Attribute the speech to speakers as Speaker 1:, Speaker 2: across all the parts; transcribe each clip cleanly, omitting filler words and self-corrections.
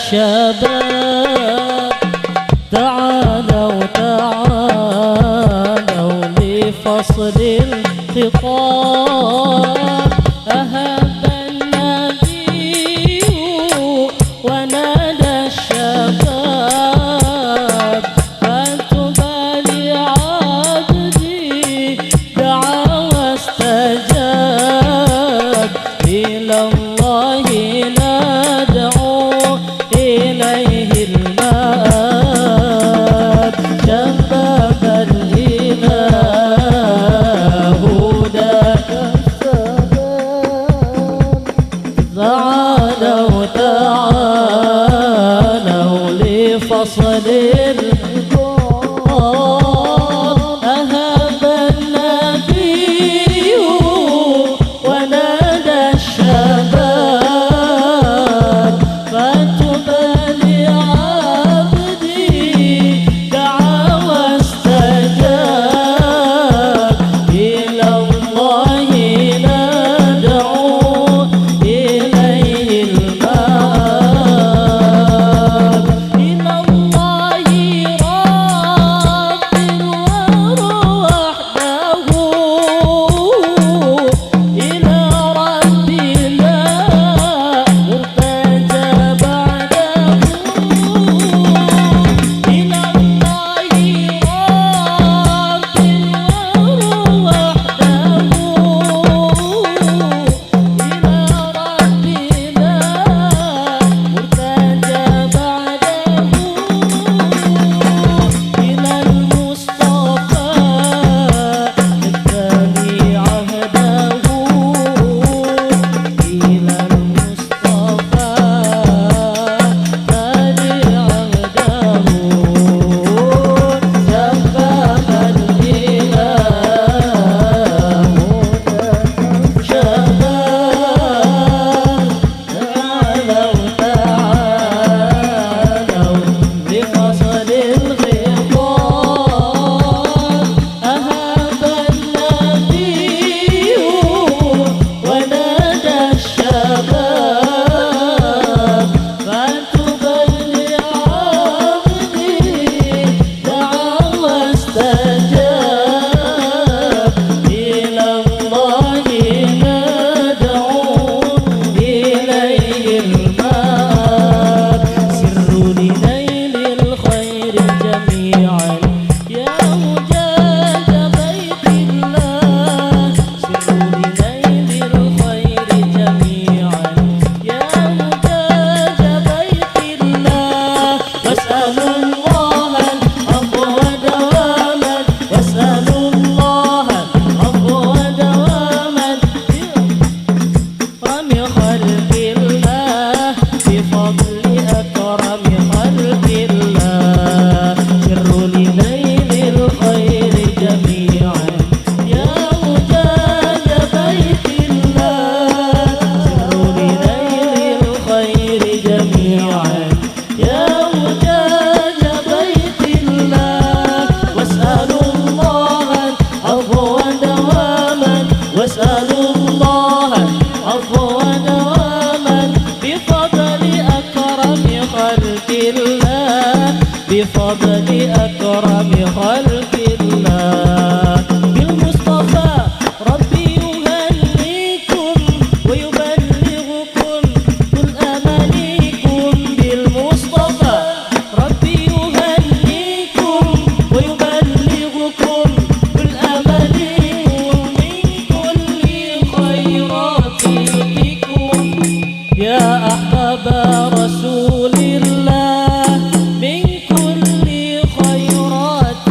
Speaker 1: الشباب تعالوا تعالوا لفصل الخطاب. أهب النبي ونادى الشباب فطوبى لعبدي دعا واستجاب. إلى الله ندعو إليه المآب. شباب الإله هدى تعالوا تعالوا لفصل الخطاب. أهب النبي ونادى الشباب فطوبى لعبدي دعا واستجاب. إلى الله ندعو إليه المآب. إلى الله رب الورى وحده، إلى ربي لا مرتجى بعده. إلى الله رب الورى وحده، إلى ربي لا مرتجى بعده. إلى المصطفى الثاني عهده، إلى المصطفى ثاني عهده. شباب الإله شباب تعالوا تعالوا لفصل الخطاب. أهب النبي ونادى الشباب فطوبى لعبدي دعا واستجاب. إلى الله ندعو إليه المآب. سر لنيل الخير جميعا يا وجاد بيت الله. سر لنيل الخير جميعا يا وجاد بيت الله. واسألوا الله العفو دواما، واسألوا الله العفو دواما بأكرم خلق الله، بفضل أكرم خلق الله. سر لنيل الخير جميعا يا وجاد بيت الله. سر لنيل الخير جميعا يا وجاد بيت الله. واسألوا الله العفو دواما، واسألوا الله العفو دواما بفضل أكرم خلق الله، بفضل أكرم خلق الله. بالمصطفى ربي يهنيكم ويبلغكم كل أمانيكم. بالمصطفى ربي يهنيكم ويبلغكم كل أمانيكم من كل خيرات يؤتيكم يا أحباب رسول الله، من كل خيرات.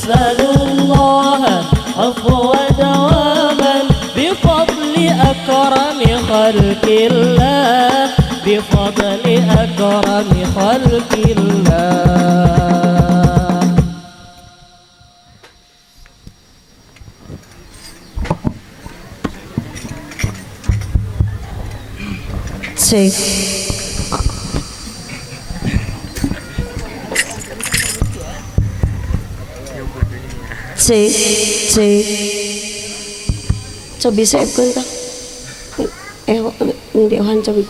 Speaker 1: Nas'alullah afwa dawaman bifadli akrami khalqillah, bifadli akrami khalqillah.
Speaker 2: Cek. Cek, cek. Cobi seepkeun tah. Ini cobi.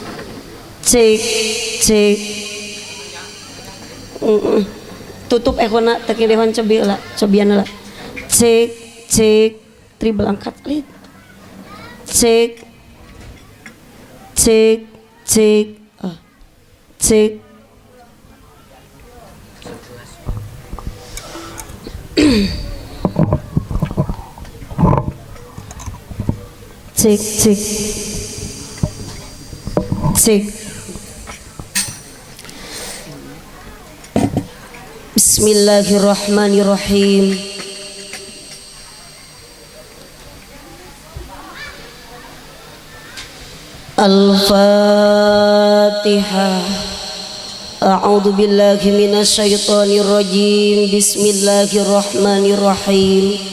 Speaker 2: Cek, cek. Tutup ehona teu dewan cobi lah, cobian lah. Cek, cek. Tribel angkat lid. Cek. Cek, cek, cek. Cek, cek. Cek. Bismillahirrahmanirrahim. Al-Fatihah. A'udzu billahi minasyaitonir rajim. Bismillahirrahmanirrahim.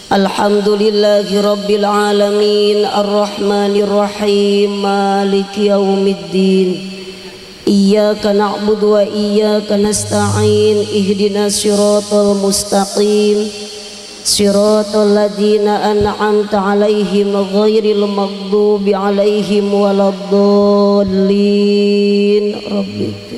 Speaker 2: Alhamdulillahi rabbil alamin, arrahmanir rahim, maliki yaumiddin. Iyyaka na'budu wa iyyaka nasta'in, ihdinas siratal mustaqim, siratal ladzina an'amta 'alaihim ghairil maghdubi 'alaihim waladdallin. Rabbi.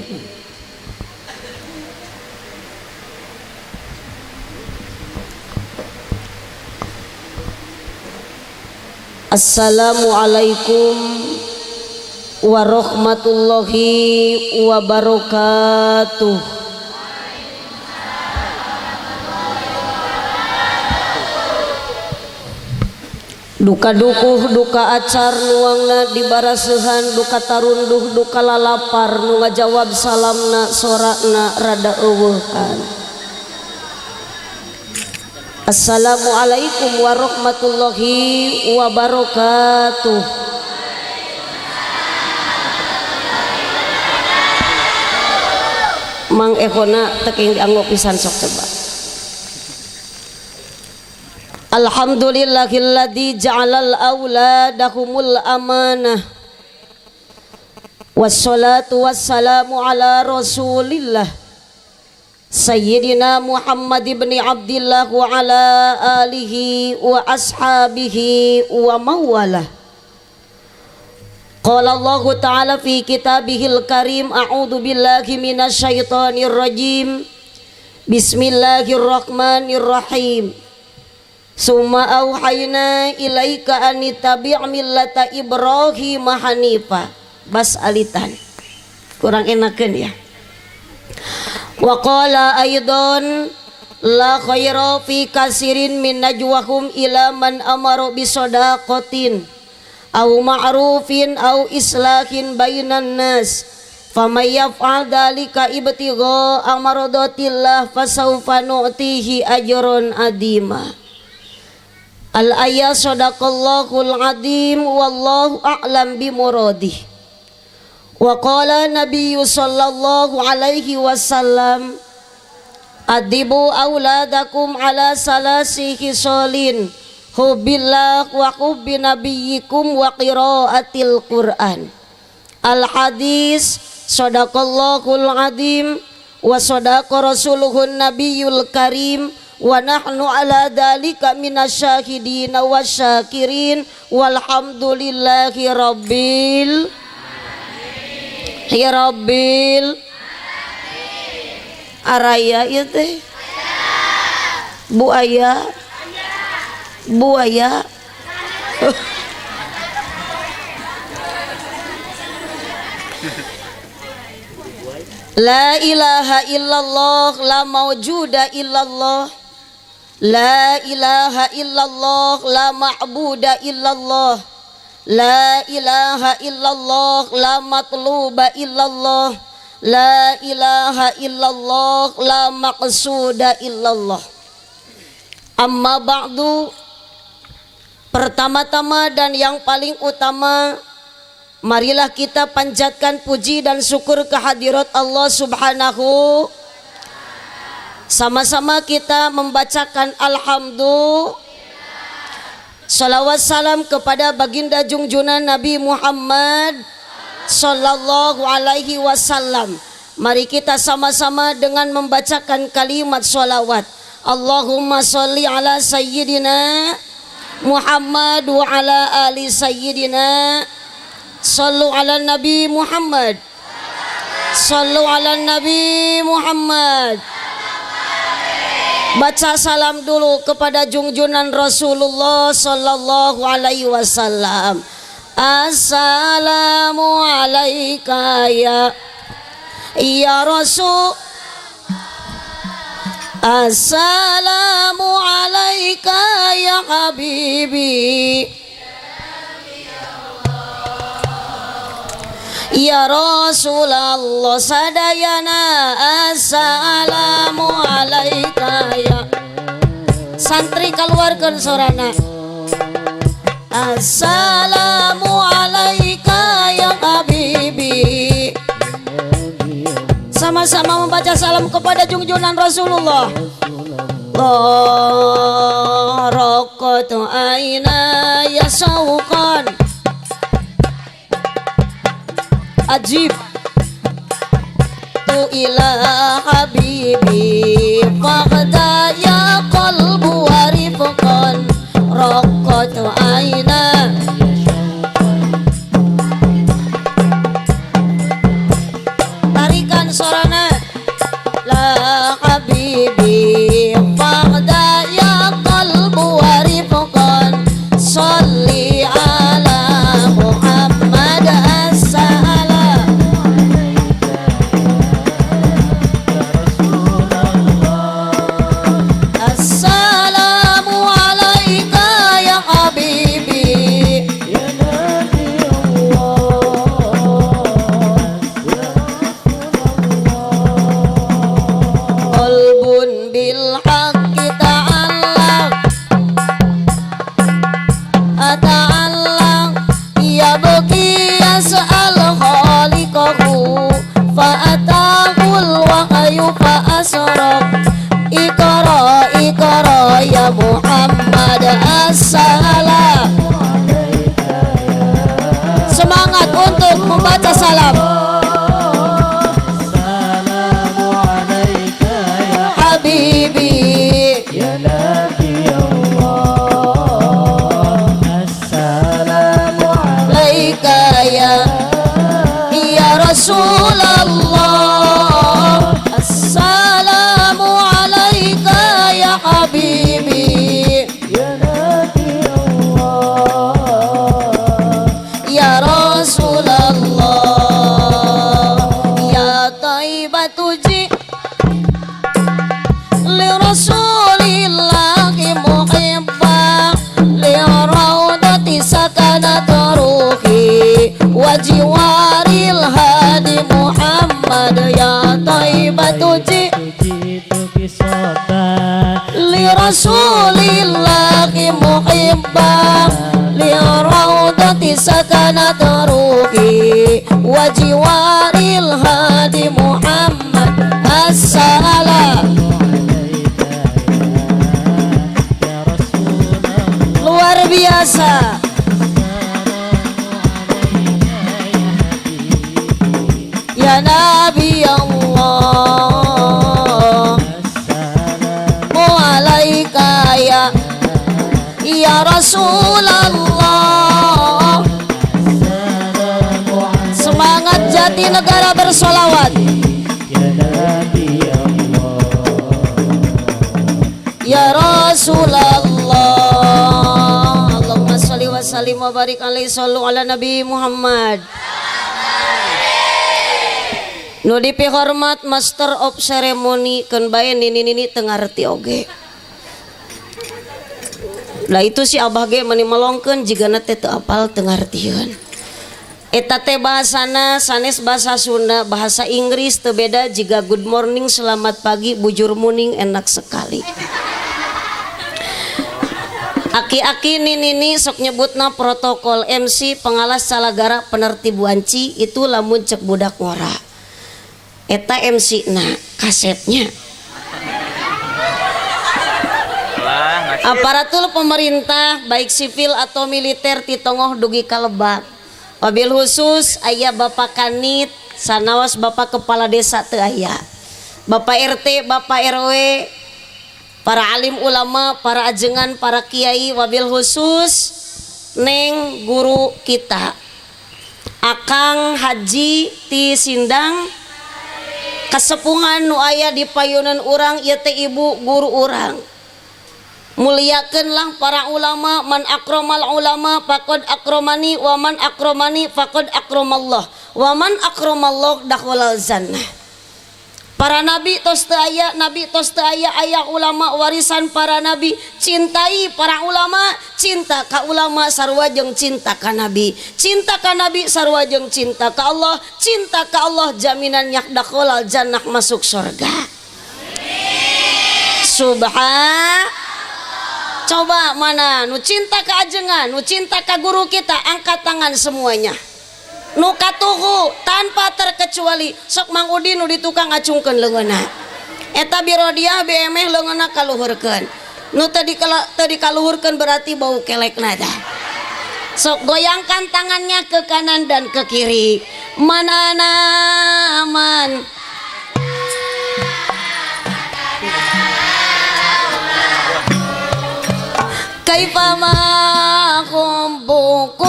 Speaker 2: Assalamualaikum warahmatullahi wabarakatuh. Duka dukuh duka acar nuangna dibarasehan, duka tarunduh duka lalapar nu ngajawab salamna sorakna rada eueuhan. Assalamualaikum warahmatullahi wabarakatuh. Mang ehona teking dianggo pisan sok coba. Alhamdulillahilladzi ja'alal auladahumul amanah. Wassalatu wassalamu ala rasulillah Sayyidina Muhammad ibn Abdillah wa ala alihi wa ashabihi wa mawalah. Qala Allah ta'ala fi kitabihil karim, a'udzu billahi minasyaitonir rajim. Bismillahirrahmanirrahim. Summa auhayna ilaika an tabi' millata Ibrahim hanifa. Bas alitan. Kurang enakeun ya. Wa qala aidan la khaira fi kasirin min najwahum ila man amara bi shadaqatin aw ma'rufin aw islahin bainan nas famay yaf'al dzalika ibtigha amradatillah fasawfa nu'tihi ajran adima. Al ayat sadaqallahul adim wallahu a'lam bi muradih. Wa qala nabiyyu sallallahu alaihi wasallam adibu auladakum ala salasi khisalin hubbillah wa hubbi nabiyyikum wa qiraatil Qur'an. Al hadis sadaqallahul adim wa sadaqa rasuluhun nabiyul karim wa nahnu ala dzalika minasyahidin wasyakirin walhamdulillahi rabbil ya rabbil araya ieu teh Bu aya Bu aya La ilaha illallah la maujuda illallah, la ilaha illallah la ma'buda illallah, la ilaha illallah la matluba illallah, la ilaha illallah la maqsuda illallah. Amma ba'du. Pertama-tama dan yang paling utama, marilah kita panjatkan puji dan syukur kehadirat Allah Subhanahu. Sama-sama kita membacakan alhamdulillah. Salawat salam kepada baginda junjungan Nabi Muhammad sallallahu alaihi wasallam. Mari kita sama-sama dengan membacakan kalimat salawat. Allahumma sholli ala sayyidina Muhammad wa ala ali sayyidina. Sallu ala Nabi Muhammad. Sallu ala Nabi Muhammad. Baca salam dulu kepada junjungan Rasulullah sallallahu alaihi wasallam. Assalamu alayka ya Rasul. Assalamu alayka ya habibi. Ya Rasulullah sadayana. Assalamu alayka ya. Santri keluarkan sorana. Assalamu alayka ya habibi. Sama-sama membaca salam kepada junjungan Rasulullah. Raqat aina ya sauqan. Ajib tu ila habibi faqda ya qalbu warifqan raqat aina. Tarikan sorana la habibi faqda ya qalbu warifqan sholli ala Muhammad. Iqra iqra ya Muhammad. Assalam. Semangat untuk membaca salam.
Speaker 1: Assalamu alayka ya
Speaker 2: habibi
Speaker 1: ya Nabi Allah. Assalamu
Speaker 2: alayka ya Rasulullah. Assalamu alayka ya habibi
Speaker 1: ya Nabi Allah
Speaker 2: ya Rasulullah. Ya taibatu ji li Rasulillahi muhibba li raudati sakanat ruhi wa jiwaril hadi Muhammad. Ya taibatu ji li Rasulillahi muhibba li raudati sakanat ruhi wa jiwaril hadi Muhammad. Assalam. Luar biasa. Ya Nabi Allah. Assalamu ya ya Rasulullah. Semangat Jatinegara bersolawat.
Speaker 1: Ya Nabi Allah
Speaker 2: ya Rasulullah. Allahumma sholli wa sallim wa barik alaihi. Sallu ala Nabi Muhammad. Nu dipihormat Master of Ceremony keun bae nini-nini teu ngarti oge. Lah itu si abah ge mani melongkeun jigana teh teu apal teu ngartieun. Eta teh bahasana sanes bahasa Sunda, bahasa Inggris teu beda jiga good morning, selamat pagi, bujur muning, enak sekali. Aki-aki nini sok nyebutna protokol MC pengalas calagara penertib wanci itu lamun cek budak ngora. Eta MC na kasepnya. Aparatur pemerintah baik sipil atau militer titongoh dugi kalebak. Wabil khusus aya Bapak Kanit sanawas Bapak Kepala Desa teu aya. Bapak RT, Bapak RW, para alim ulama, para ajengan, para kiai, wabil khusus neng guru kita Akang Haji ti Sindang kasepungan nu aya di payunan urang ieu teh ibu guru urang. Muliakeunlah para ulama, man akramal ulama faqad akramani wa man akramani faqad akramallah wa man akramallah dakhalal jannah. Para nabi tos teu aya, nabi tos teu aya, aya ulama warisan para nabi. Cintai para ulama, cinta ka ulama sarua jeung cinta ka nabi. Cinta ka nabi sarua jeung cinta ka Allah, cinta ka Allah jaminan nyak dakhalal jannah masuk surga. Subhan. Coba mana nu cinta ka ajengan, nu cinta ka guru kita, angkat tangan semuanya. Nu katuhu tanpa terkecuali sok Mang Udin nu di tukang acungkeun leungeunna. Eta birodiah BMeh leungeunna kaluhurkeun. Nu teu dikaluhurkeun berarti bau kelekna tah. Sok goyangkan tangannya ke kanan dan ke kiri. Mana man kaifa ma humbukum.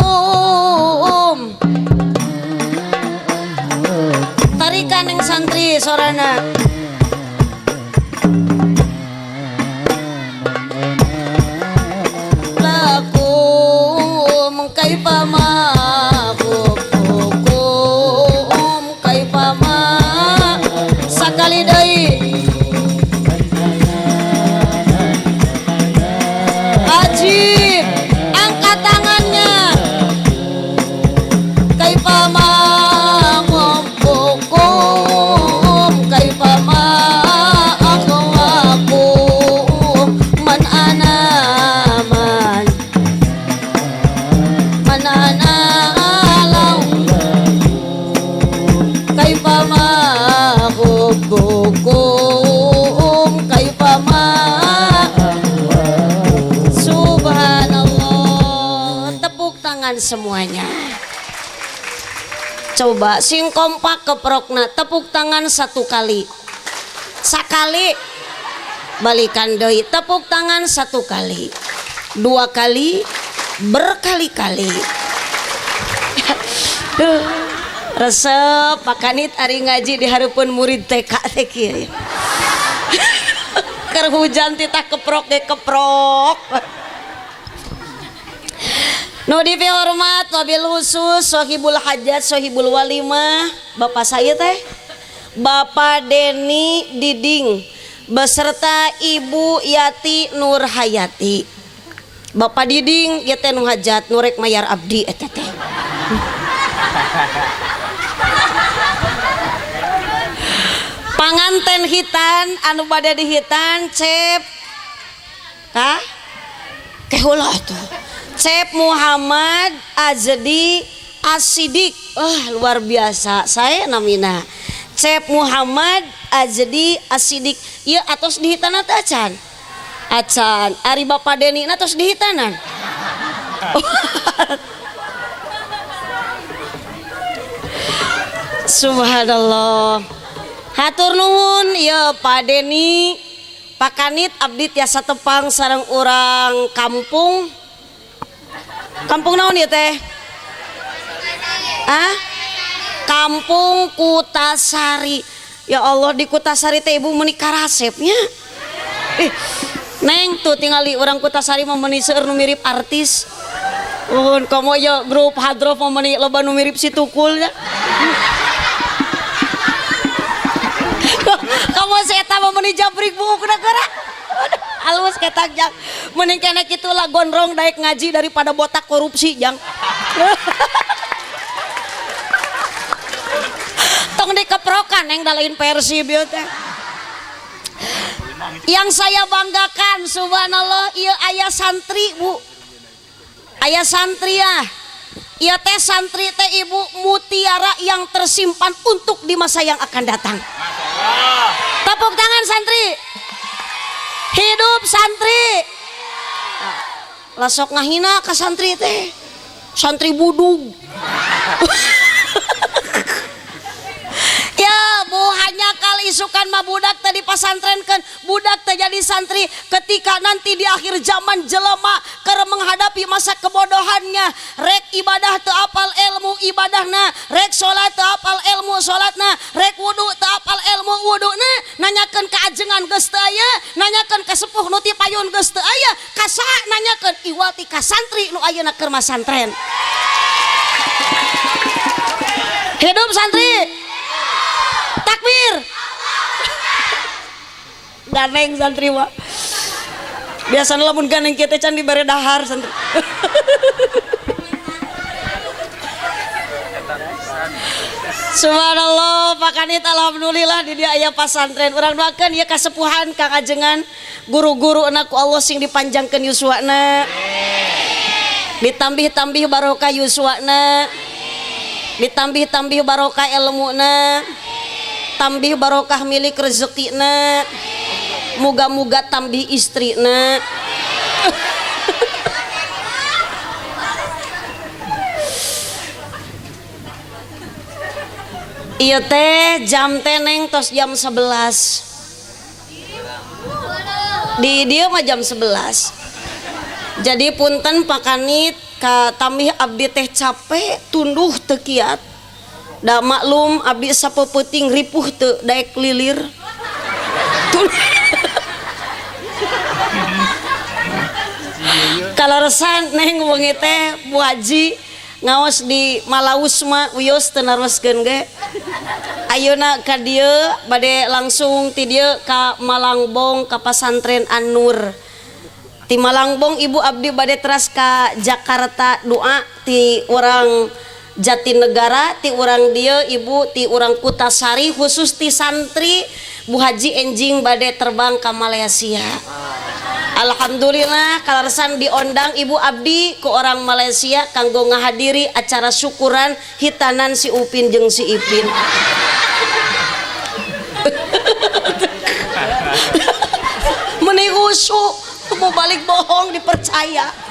Speaker 2: Tarikan yang santri sorana. Lakum kaifa ma hubbukum kaifa ma sakali deui. Ajib, angkat tangannya. Kaifa ma hubbukum kaifa ma akhwakum man ana man man ana law kaifa ma hubbukum kaifa ma. Subhanallah, tepuk tangan semuanya. Coba sing kompak keprokna, tepuk tangan satu kali. Sakali balikan deui, tepuk tangan satu kali, dua kali, berkali-kali. Duh, resep Pak Kanit ari ngaji di hareupeun murid TK teh kieu. Keur hujan titah keprok ge keprok. Nu dipihormat wabil khusus sohibul hajat sohibul walimah bapak saya teh Bapak Deni Diding beserta Ibu Yati Nur Hayati. Bapak Diding ieu teh nu hajat nu rek mayar abdi eta teh. Panganten hitan anu bade dihitan Cep kah? Kehulah tuh. Cep Muhammad Azdi Asidik. Wah, luar biasa saya namina. Cep Muhammad Azdi Asidik. Ieu atos dihitanan teh acan. Acan. Ari Bapak Deni na tos dihitanan. Subhanallah. Hatur nuhun ya Pak Deni. Pak Kanit abdi tiasa tepang sareng urang kampung. Kampung naon ya teh? Ah? Kampung Kutasari. Ya Allah, di Kutasari teh ibu meuni karasepnya. Neng tuh tingali urang Kutasari mah meuni seueur nu mirip artis. Uhun komo ye grup Hadrof mah meuni loba nu mirip si Tukul nya. Komo si eta mah meuni jabrik buukna geura. Halus ketak jang. Mending kena kitu lah gondrong daek ngaji daripada botak korupsi jang. Tong dikeprokan yang dalain Persib ieu teh. Yang saya banggakan subhanallah ieu aya santri Bu. Aya santri ya. Ieu teh santri teh ibu mutiara yang tersimpan untuk di masa yang akan datang. Tepuk tangan santri. Hidup santri. Lasok ngahina ka santri teh. Santri budug. Ya Bu, hanya kali isukan mah budak teh dipasantrenkeun, budak teh jadi santri ketika nanti di akhir zaman jelema keur menghadapi masa kebodohannya, rek ibadah teu apal ilmu ibadahna, rek salat teu apal ilmu salatna, rek wudu teu apal ilmu wuduna, nanyakeun ka ajengan geus teu aya, nanyakeun ka sepuh nu ti payun geus teu aya, ka saha nanyakeun iwal ti ka santri nu ayeuna keur masantren. Hidup santri. Takbir. Ganeng santri mah. Biasana lamun ganeng kieu teh can dibere dahar santri. Subhanallah, Pak Kanit alhamdulillah di dia aya pasantren. Urang doakeun ieu kasepuhan Kang Ajengan, guru-guru ku Allah sing dipanjangkeun yuswana. Ditambih-tambih barokah yuswana. Ditambih-tambih barokah ilmuna. Tambih barokah milik rezekina, muga-muga tambih istrina. Iya teh jam teh neng tos jam 11. Di dia mah jam 11. Jadi punten Pak Kanit ka tambih abdi teh capek tunduh teu kiat. Da maklum abdi sapeupeting ripuh teu daek lilir. Kaleresan neng wengi teh Bu Haji ngaos di Malaus mah wios teu naroskeun ge. Ayeuna ka dieu bade langsung ti dieu ka Malangbong ka pasantren An-Nur. Ti Malangbong ibu abdi bade teras ka Jakarta doa ti urang Jatinegara, ti urang dieu ibu, ti urang Kutasari, khusus ti santri Bu Haji enjing bade terbang ka Malaysia. Alhamdulillah kaleresan diondang ibu abdi ke orang Malaysia kanggo ngahadiri acara syukuran hitanan si Upin jeung si Ipin. Meni khusyuk, mau balik bohong dipercaya.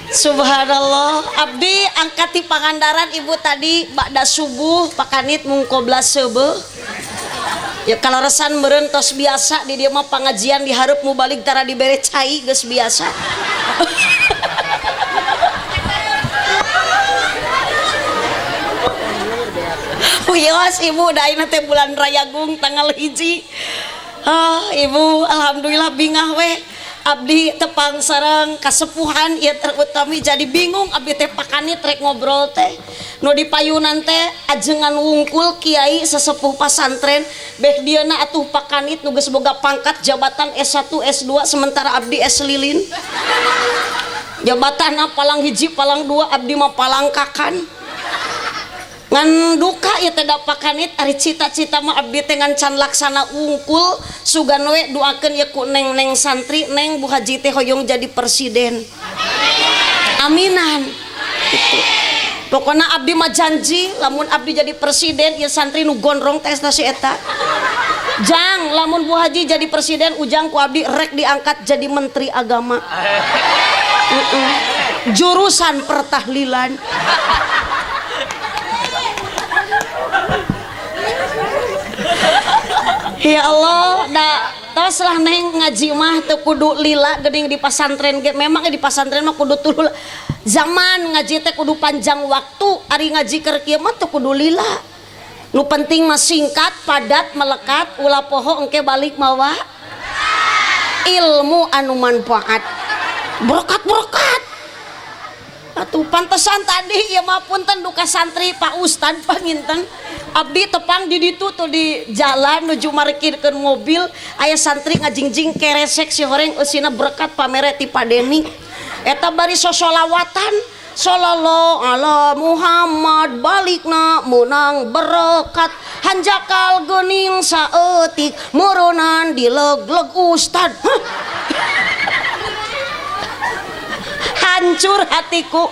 Speaker 2: Subhanallah, abdi angkat di Pangandaran ibu tadi bakda subuh Pak Kanit mung qobla seubeuh. Ya kaleresan meureun tos biasa di dieu mah pangajian dihareup mu balik tara dibere cai geus biasa. Wios ibu da ayeuna teh bulan Rayagung tanggal 1. Ah ibu alhamdulillah bingah weh. Abdi tepang sareng kasepuhan ieu terutami jadi bingung abdi teh Pak Kanit rek ngobrol teh nu dipayunan teh ajengan wungkul kiai sesepuh pasantren beh dieuna atuh Pak Kanit nu geus boga pangkat jabatan S1 S2 sementara abdi S lilin jabatanna palang hiji palang dua abdi mah palangkakan ngan duka ieu teh da Pak Kanit ari cita-cita mah abdi teh ngan can laksana wungkul sugan we doakeun ieu ku neng-neng santri neng Bu Haji teh hoyong jadi presiden. Aminan. Gitu. Pokona abdi mah janji lamun abdi jadi presiden ieu santri nu gondrong teh si eta. Jang lamun Bu Haji jadi presiden ujang ku abdi rek diangkat jadi menteri agama. Jurusan pertahlilan. Ya Allah, da tos lah neng ngaji mah teu kudu lila geuning di pasantren ge. Memang di pasantren mah kudu tulul. Zaman ngaji teh kudu panjang waktu, ari ngaji keur kieu mah teu kudu lila. Nu penting mah singkat, padat, melekat, ulah poho engke balik mawa ilmu anu manfaat. Berkat-berkat. Atuh pantesan tadi ieu mah punten duka santri Pak Ustad panginten. Abdi tepang di ditu tuh di jalan nuju markirkeun mobil aya santri ngajingjing keresek si horeng eusina berkat pamere ti Pak Deni. Eta bari sosolawatan, Sallallahu ala Muhammad balikna meunang berkat hanjakal geuning saeutik meureunnan dileg-leg ustad. Hah? Hancur hatiku.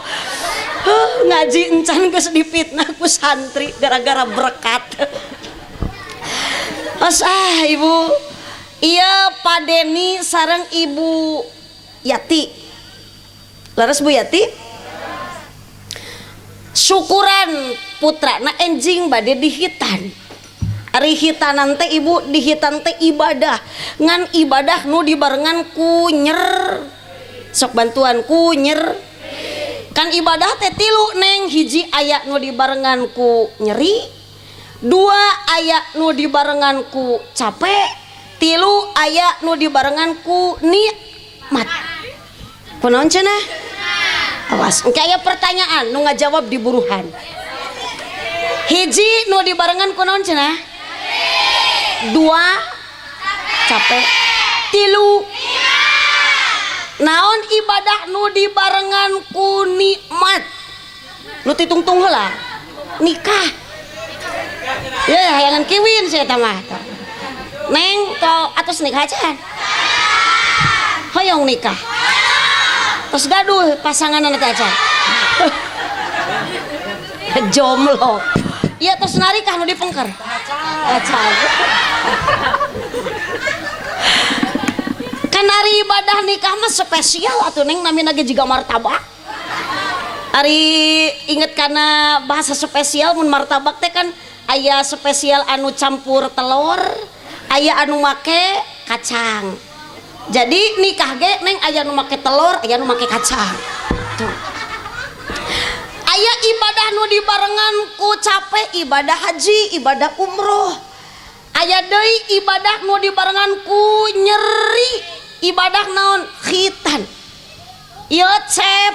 Speaker 2: Ngaji encan geus dipitnah ku santri gara-gara berkat. Os ah ibu. Iya Pak Deni sareng Ibu Yati. Leres Bu Yati? Syukuran putrana enjing bade dihitan. Ari hitanan teh ibu dihitan teh ibadah. Ngan ibadah nu dibarengan ku nyer. Sok bantuan ku nyer. Kan ibadah teh tilu neng, hiji aya nu dibarengan ku nyeri, dua aya nu dibarengan ku capek, tilu aya nu dibarengan ku nikmat. Kunaon cenah? Awas, engke aya pertanyaan nu ngajawab di buruhan. Hiji nu dibarengan ku naon cenah? Dua capek, tilu naon ibadah nu dibarengan ku nikmat? Nu titungtung heula nikah. Ya hayangan kiwin sia eta mah. Neng to atos nikah acan? Hoyong nikah. Terus gaduh pasanganna teh acan. Jomblo. Iya terus narikah nu dipengker? Acan. Kan ari ibadah nikah mah spesial atuh neng, namina ge jiga martabak. Ari inget kana bahasa spesial mun martabak teh kan aya spesial anu campur telur, aya anu make kacang. Jadi nikah ge neng aya nu make telur, aya nu make kacang. Tuh. Aya ibadah nu dibarengan ku capek, ibadah haji, ibadah umroh. Aya deui ibadah nu dibarengan ku nyeri, ibadah naon? Khitan. Ieu Cep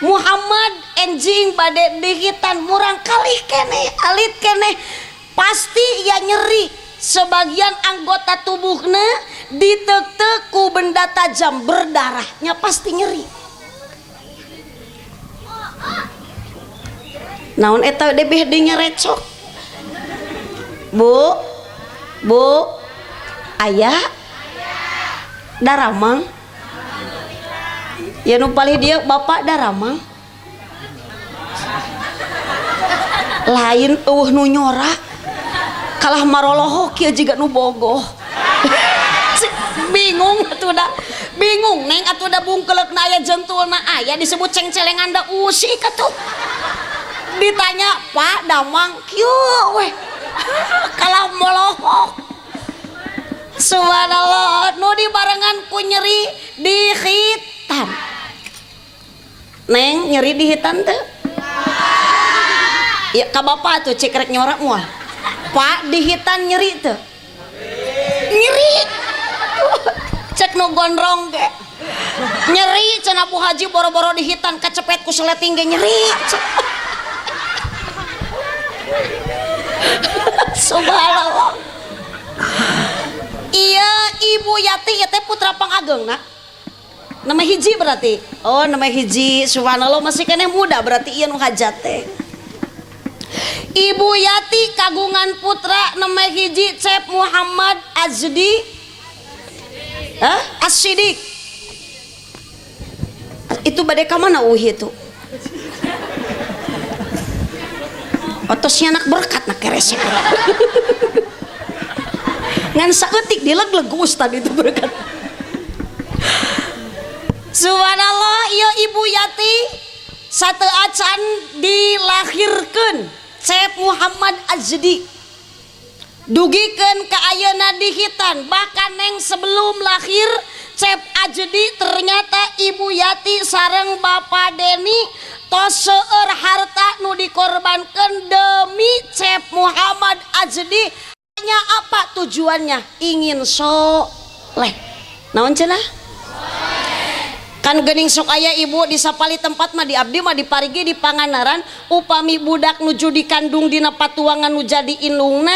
Speaker 2: Muhammad enjing bade dihitan murang kalih keneh, alit keneh, pasti ia nyeri. Sebagian anggota tubuhna ditek-tek ku benda tajam berdarahnya pasti nyeri. Naon eta debeh deui nyarecok? Bu, bu, aya daramang. Ya nu palih dia bapak daramang. Lain eueuh nu nyorak. Kalah marolohok kieu jiga nu bogoh. Bingung atuh da. Bingung neng atuh da bungkeleukna aya jentulna aya disebut cengcelengan da usik atuh. Ditanya Pak Damang kieu weh. Kalah molohok. Subhanallah, nu dibarengan ku nyeri dihitan. Neng nyeri dihitan teu? Ya ka bapak tuh cek rek nyorak moal. Pak dihitan nyeri teu? Nyeri. Cek nu gondrong ge. Nyeri cenah Bu Haji boro-boro dihitan kacepet ku seleting ge nyeri. Subhanallah. Iya Ibu Yati ya teh putra pangageungna. Nama hiji berarti. Oh nama hiji. Subhanallah masih keneh muda berarti ieu nu hajat teh. Ibu Yati kagungan putra nama hiji Cep Muhammad Azdi. Hah? As-Sidik. Itu bade ka mana uhi itu? Otosnya anak berkat nak keresek. Ngan saeutik dileg-leg ustad itu berkat. Subhanallah, ieu Ibu Yati satu acan dilahirkeun Cep Muhammad Azdi. Dugikeun ka ayeuna dihitan, bahkan neng sebelum lahir Cep Azdi ternyata Ibu Yati sareng Bapak Deni tos seueur harta nu dikorbankeun demi Cep Muhammad Azdi. Hanya apa tujuannya? Ingin soleh. Naon cenah? Kan geuning sok aya ibu di sapali tempat mah di abdi mah di Parigi di Pangandaran upami budak nuju dikandung dina patuangan nu jadi indungna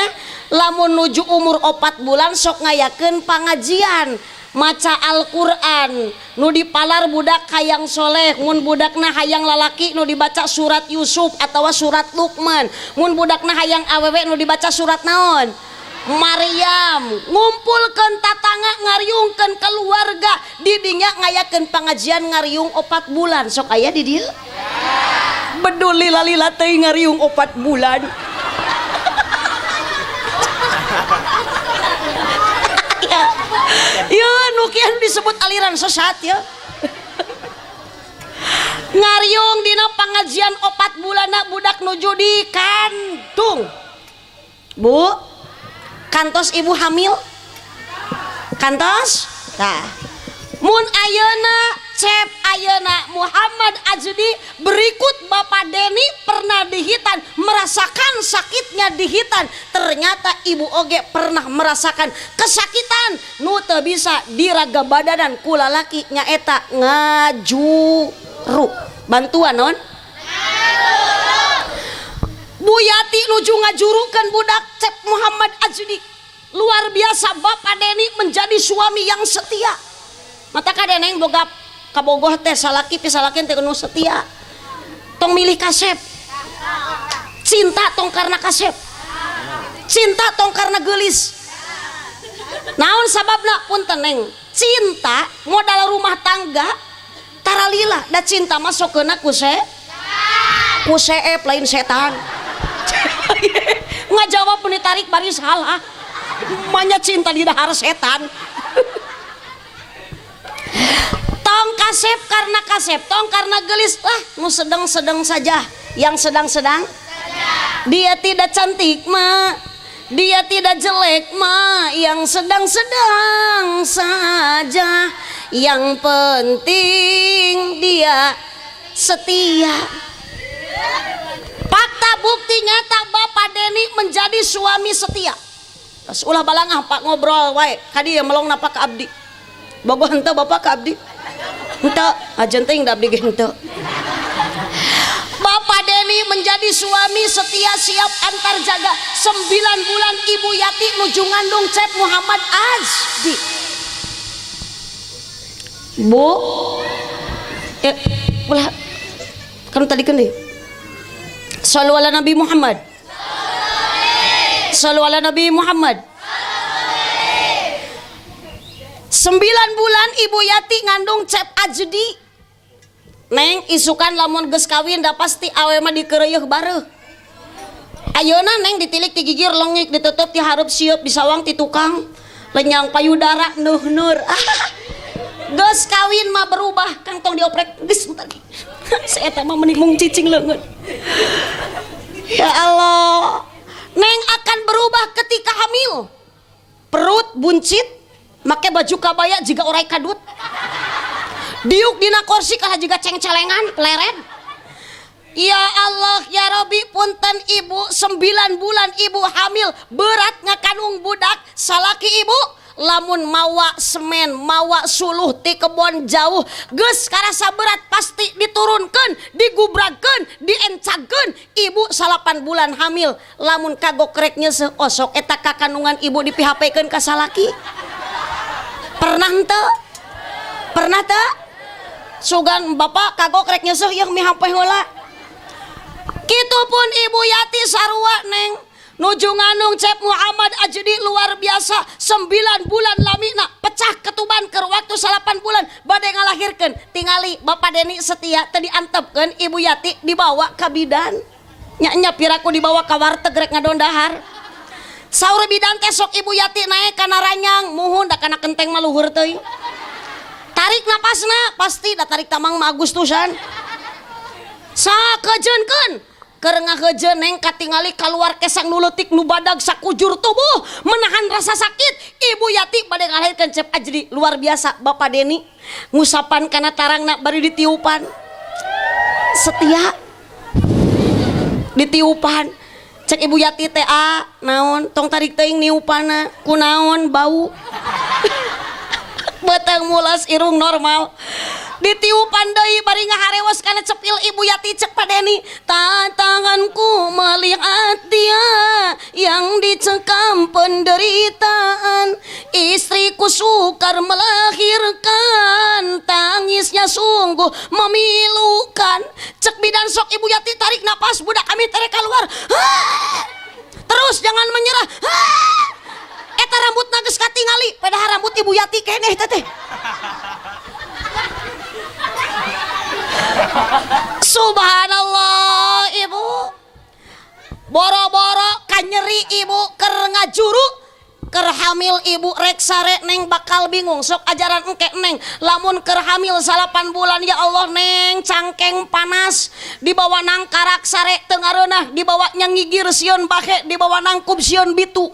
Speaker 2: lamun nuju umur 4 bulan sok ngayakeun pangajian. Maca Al-Qur'an nu dipalar budak hayang soleh, mun budakna hayang lalaki nu dibaca surat Yusuf atawa surat Luqman, mun budakna hayang awewe nu dibaca surat naon? Maryam. Ngumpulkeun tatangga, ngariungkeun keluarga, didinya ngayakeun pangajian ngariung 4 bulan. Sok aya di dieu? Bedul lila-lila teuing ngariung 4 bulan. Ya, nu kieu disebut aliran sesat ya. Ngariung dina pangajian 4 bulanna budak nuju dikandung. Bu, kantos ibu hamil? Kantos? Tah. Mun ayeuna cep ayeuna Muhammad Ajdi berikut Bapak Deni pernah dihitan, merasakan sakitnya dihitan. Ternyata ibu oge pernah merasakan kesakitan nu teu bisa diraga badanan ku lalaki nyaeta ngajuru. Bantuan non? Bu Yati nuju ngajurukeun budak cep Muhammad Ajdi. Luar biasa Bapak Deni menjadi suami yang setia. Mata kadeneng boga kabogoh teh salaki pisalaki teh nu setia. Tong milih kasep. Cinta tong karena kasep. Cinta tong karena geulis. Naon sababna punten neng? Cinta modal rumah tangga taralila da cinta mah sokeuna ku ku seep lain setan. Ngajawab pun ditarik bari salah. Manya cinta di dahar setan. Tong kasep karena kasep, tong karena gelis lah, nu sedang-sedang saja, yang sedang-sedang. Dia tidak cantik ma, dia tidak jelek ma, yang sedang-sedang saja, yang penting dia setia. Fakta bukti nyata Bapak Deni menjadi suami setia. Terus ulah balangah Pak ngobrol wae, kadi ya melong napa ke abdi. Bogoh henteu Bapak ke abdi. Henteu, ajen teuing da abdi ge henteu. Bapak Deni menjadi suami setia siap antar jaga 9 bulan Ibu Yati nuju ngandung cep Muhammad Azdi. Bu, ulah kan tadi kan deh. Sallu ala Nabi Muhammad. Sallu ala Nabi Muhammad. 9 bulan Ibu Yati ngandung cep Ajdi. Neng isukan lamun geus kawin da pasti awe mah dikeureuyeuk bareuh. Ayeuna neng ditilik ti gigir lengik ditutup ti hareup sieup disawang ti tukang lenyang payudara nuh-nur. Geus kawin mah berubah kang tong dioprek geus tadi. Saeta mah mending mung cicing leungeun. Ya Allah. Neng akan berubah ketika hamil. Perut buncit, make baju kabaya jiga orai kadut. Diuk dina kursi kalah jiga cengcelengan, pleret. Ya Allah ya Robi punten ibu 9 bulan ibu hamil berat ngakandung budak salaki ibu lamun mawa semen mawa suluh ti kebon jauh geus karasa berat pasti diturunkeun digubragkeun diencagkeun ibu 8 bulan hamil lamun kagok rek nyeuseuh osok eta kakandungan ibu di PHP-keun ka salaki. Pernah henteu? Pernah teu? Sugan bapak kagok rek nyeuseuh ieu mi HP heula. Kitu pun Ibu Yati sarua neng nuju ngandung cep Muhammad Ajdi luar biasa 9 bulan lamina pecah ketuban keur waktu 8 bulan bade ngalahirkeun tingali Bapak Deni setia teu diantepkeun Ibu Yati dibawa ka bidan nya nya piraku dibawa ka warteg rek ngadondahar saur bidan teh sok Ibu Yati naek kana ranyang muhun da kana kenteng mah luhur teuing tarik napasna pasti da tarik tamang mah Agustusan sakejeunkeun keur ngahejeun neng katingali kaluar kesang nu leutik nu badag sakujur tubuh menahan rasa sakit Ibu Yati bade ngalahirkeun cep Ajdi luar biasa Bapak Deni ngusapan kana tarangna bari ditiupan setia ditiupan cek Ibu Yati teh a naon tong tarik teuing niupanna kunaon bau beteng mulas irung normal ditiupan deui bari ngaharewos kana cepil Ibu Yati cek Pak Deni tantanganku melihat dia yang dicekam penderitaan istriku Ibuku sukar melahirkan, tangisnya sungguh memilukan. Cek bidan sok Ibu Yati tarik napas, budak kami tarik keluar. Terus jangan menyerah. Eta rambut geus katingali, padahal rambut Ibu Yati keneh teteh. Subhanallah ibu. Boro-boro kanyeri ibu keur ngajuru, keur hamil ibu rek sare neng bakal bingung. Sok ajaran engke neng, lamun keur hamil 8 bulan ya Allah neng cangkeng panas, dibawa nang karak sare teu ngareunah, dibawa nyangigir sieun bahe, dibawa nangkub sieun bitu.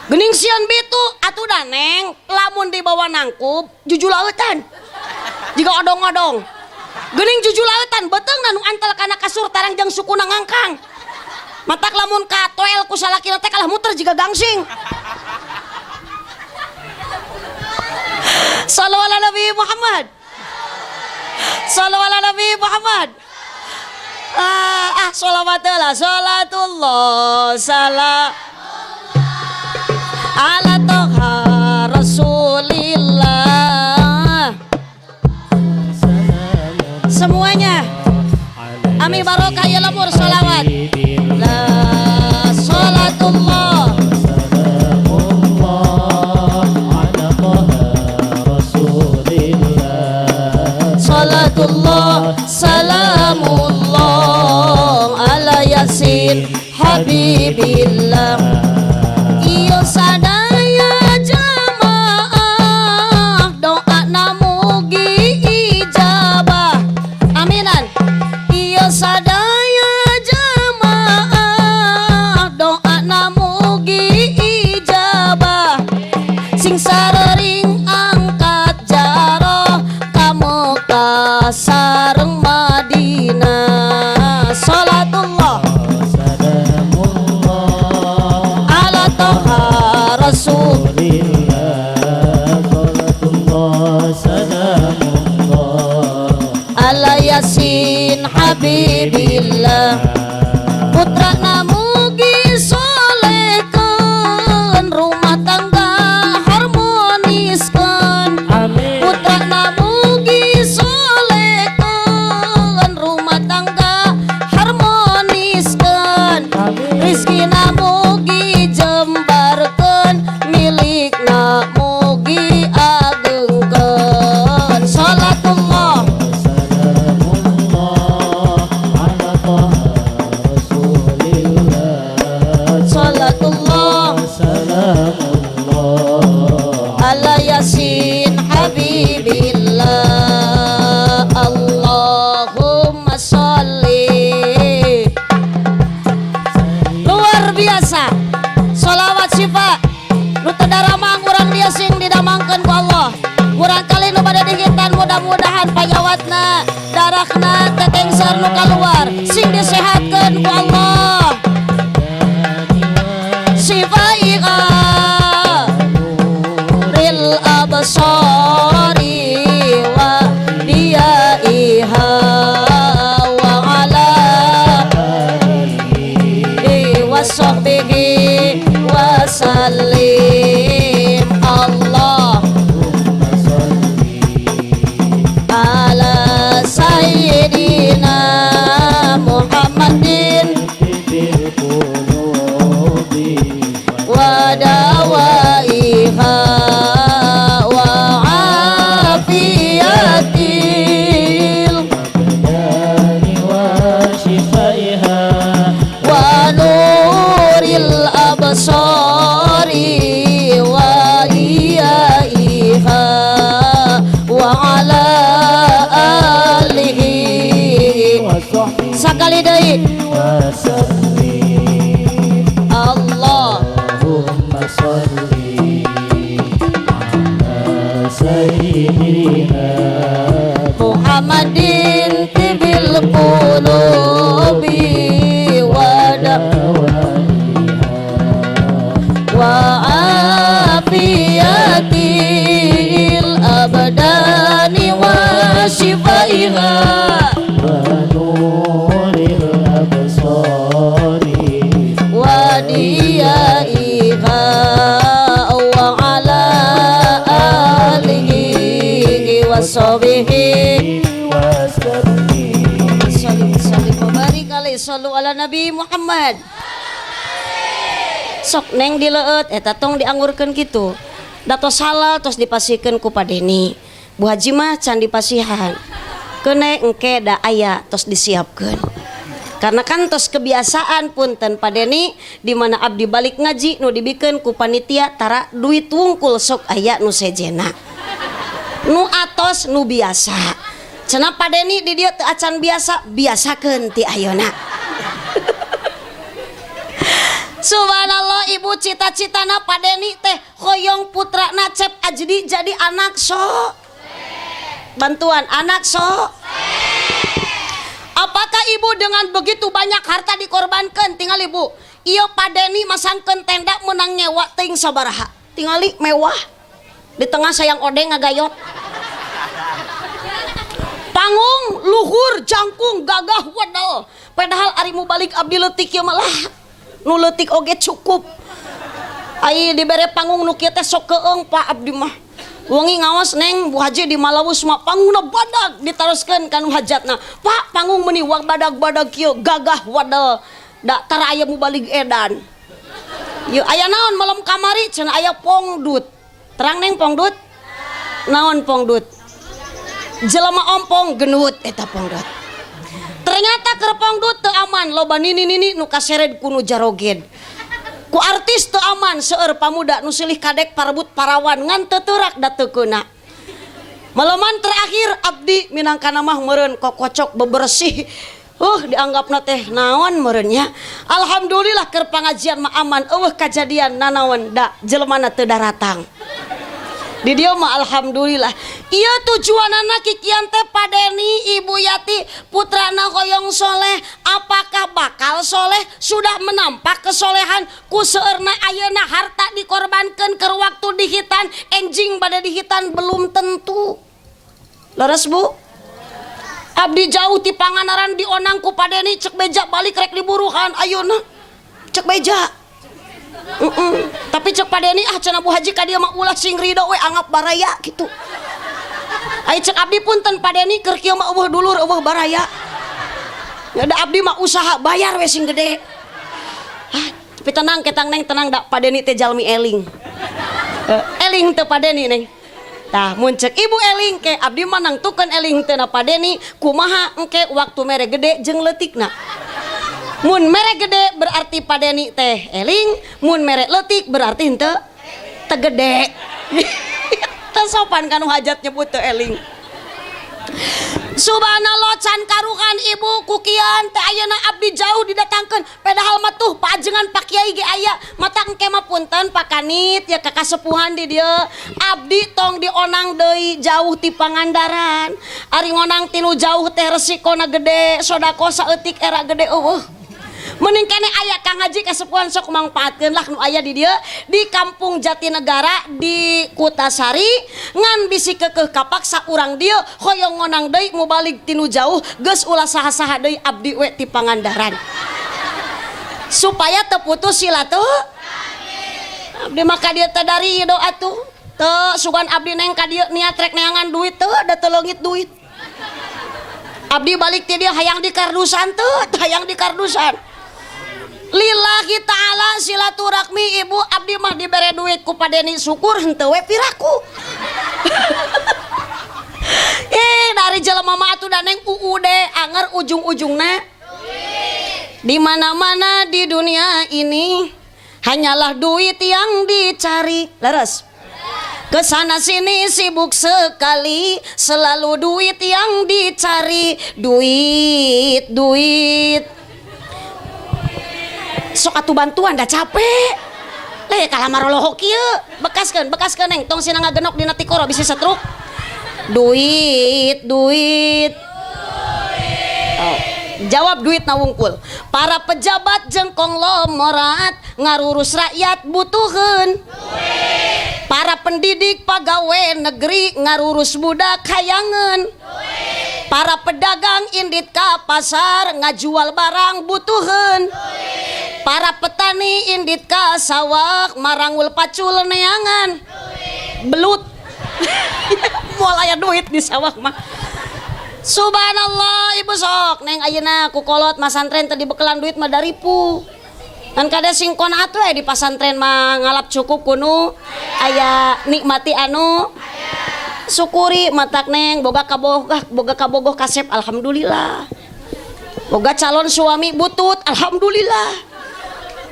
Speaker 2: Geuning sieun bitu atuh da neng, lamun dibawa nangkub jujulautan. Jiga odong-odong. Geuning jujulautan beuteungna nu antel kana kasur tarang jeung sukuna ngangkang. Matak lamun ka toel ku salakina teh kalah muter jiga gangsing. Sallu ala Nabi Muhammad. Sallu ala Nabi Muhammad. Sholawat lah, sholatullah salam ala toha Rasulillah. Semuanya ami barokah ya lemur sholawat. La sholatullah
Speaker 1: salamullah ala toha Rasulillah.
Speaker 2: Sholatullah salamullah ala yasin habibillah. Iyo sadaya jamaah doa namugi ijabah. Aminan. Iyo sadaya jamaah doa namugi ijabah. Sing sarering angkat jaroh ka Mekah sareng Madinah. Salatullah
Speaker 1: salamullah
Speaker 2: ala toha
Speaker 1: Rasulillah. Salatullah salamullah
Speaker 2: ala yasin habibillah. Putra namugi solehkeun, rumah tangga harmoniskeun.
Speaker 1: Amin.
Speaker 2: Putra namugi solehkeun, rumah tangga harmoniskeun.
Speaker 1: Amin.
Speaker 2: Rizki namugi jembarkeun, milikna mugi agengkeun. Salatullah
Speaker 1: salamullah ala toha Rasulillah.
Speaker 2: Salatullah
Speaker 1: salamullah
Speaker 2: ala yasin habibillah. Allahumma sholli. Luar biasa sholawat syifa nu teu daramang urang dia sing didamangkeun ku Allah. Murang kali nu bade dihitan mudah-mudahan panyawatna darahna teu tengser nu kaluar, sing disehatkeun ku Allah. Sifaiha ril absari wa diyaiha wa ala alihi wa sahbihi wa sallim. Allah ala sayyidina Muhammadin wa dawaiha wa afiyatil wa nuril absari wa iyaiha wa ala alihi. Sakali deui Allah.
Speaker 1: Allahumma sholli ala sayyidina
Speaker 2: Muhammadin tibil qulubi wa wa afiyatil abdani wa shifaiha
Speaker 1: wa nuril absari
Speaker 2: wa diyaiha wa ala Nabi Muhammad. Sok neng dileueut eta tong dianggurkeun kitu. Da tos halal tos dipasihkeun ku Pak Deni. Bu Haji mah can dipasihan. Keun engke da aya tos disiapkeun. Karena kan tos kebiasaan punten Pak Deni di mana abdi balik ngaji nu dibikeun ku panitia tara duit wungkul sok aya nu sejena. Nu atos nu biasa. Cenah Pak Deni di dieu teu acan biasa, biasakeun ti ayeuna. Subhanallah ibu cita-citana Pak Deni teh hoyong putrana Cep Ajdi jadi anak so. Bantuan anak so. Apakah ibu dengan begitu banyak harta dikorbankan? Tinggal ibu. Iya Pak Deni masangkeun tenda menang nyewa ting sabaraha. Tingali mewah. Di tengah sayang odeng ngagayot. Panggung luhur jangkung gagah wadal. Padahal ari mu balik abdi leutik ieu malah nu leutik oge cukup. Ai dibere panggung nu kieu teh sok keung Pak abdi mah. Wengi ngawas neng Bu Haji di Malawus mah panggungna badag ditaroskeun ka nu hajatna. Pak panggung meuni wang badag-badag kieu gagah wadal. Da tara aya mubalig edan. Yeuh aya naon malam kamari cenah aya pongdut. Terang neng pongdut? Naon pongdut? Jelema ompong genut eta pongdut. Ternyata keur pongdut teu aman loba nini-nini nu kasered ku nu jaroged. Ku artis teu aman seueur pamuda nu silih kadek parebut parawan ngan teu teurak da teu keuna. Maleman terakhir abdi minangkana mah meureun kokocok bebersih. Dianggapna teh naon meureun nya. Alhamdulillah keur pangajian mah aman eueuh kajadian nanaon da jelemana teu daratang. Di dieu mah alhamdulillah. Ieu tujuanana kikian teh Pak Deni, Ibu Yati, putrana hoyong soleh. Apakah bakal soleh? Sudah menampak kesolehan ku seueurna ayeuna harta dikorbankeun keur waktu dihitan, enjing bade dihitan belum tentu. Leres Bu? Abdi jauh ti Pangandaran dionang ku Pak Deni cek beja balik rek diburuhan ayeuna. Cek beja. Tapi cek Pak Deni ah cenah Bu Haji ka dieu mah ulah sing ridho we anggap baraya gitu. Ai cek abdi punten Pak Deni keur kieu mah eueuh dulur eueuh baraya. Ya da abdi mah usaha bayar we sing gede. Ah, tapi tenang ketang neng tenang da Pak Deni teh jalmi eling. Eling teu Pak Deni neng. Tah mun cek ibu eling ke abdi mah nangtukeun eling teu na Pak Deni kumaha engke waktu mere gede jeung leutikna. Mun mere gede berarti Pak Deni teh eling, mun mere leutik berarti henteu teu gede. Teu sopan kanu hajat nyebut teu eling. Subhanallah can karuhan ibu kukian teh ayeuna abdi jauh didatangkeun padahal mah tuh pajengan Pak Kiai ge aya mata engke mah punten Pak Kanit ya ka kasepuhan di dieu abdi tong dionang deui jauh ti Pangandaran ari ngonang tinu jauh teh resikona gede sedekah saeutik era gede eueuh. Mending kene aya Kang Haji kasepuhan sok mangpaatkeun lah nu aya di dieu di Kampung Jatinegara di Kutasari ngan bisi keukeuh kapaksa urang dieu hoyong ngonang deui mubalig tinu jauh geus ulah saha-saha deui abdi we ti Pangandaran supaya teu putus silaturahmi. Abdi mah ka dieu teh dari doa tuh teu sugan abdi neng ka dieu niat rek neangan duit teu da teu leungit duit. Abdi balik ti dieu hayang di kardusan teu hayang di kardusan. Lillahi ta'ala silaturahmi ibu abdi mah dibere duit ku Pak Deni syukur henteu we piraku. Dari jelema mah atuh da neng UUD anger ujung-ujungna di mana-mana di dunia ini hanyalah duit yang dicari. Leres. Kesana sini sibuk sekali, selalu duit yang dicari, duit, duit. Sok atuh bantuan dah capek. Leh kalah marolohok kieu, bekaskeun, bekaskeun neng, tong sina ngagenok dina tikoro bisi setruk. Duit, duit. Oh, jawab duit na wungkul. Para pejabat jeung konglomerat ngarurus rakyat butuheun duit. Para pendidik pagawe negeri ngarurus budak hayangeun duit. Para pedagang indit ka pasar ngajual barang butuheun duit. Para petani indit ka sawah marangul pacul neangan duit. Belut. Moal aya duit di sawah mah. Subhanallah, ibu sok neng ayeuna ku kolot masantren teu dibekelan duit mah daripu. Ngan kada sing qanaat we di pasantren mah ngalap cukup kunu aya, nikmati anu syukuri. Matak neng boga kabogoh kasep, alhamdulillah. Boga calon suami butut, alhamdulillah.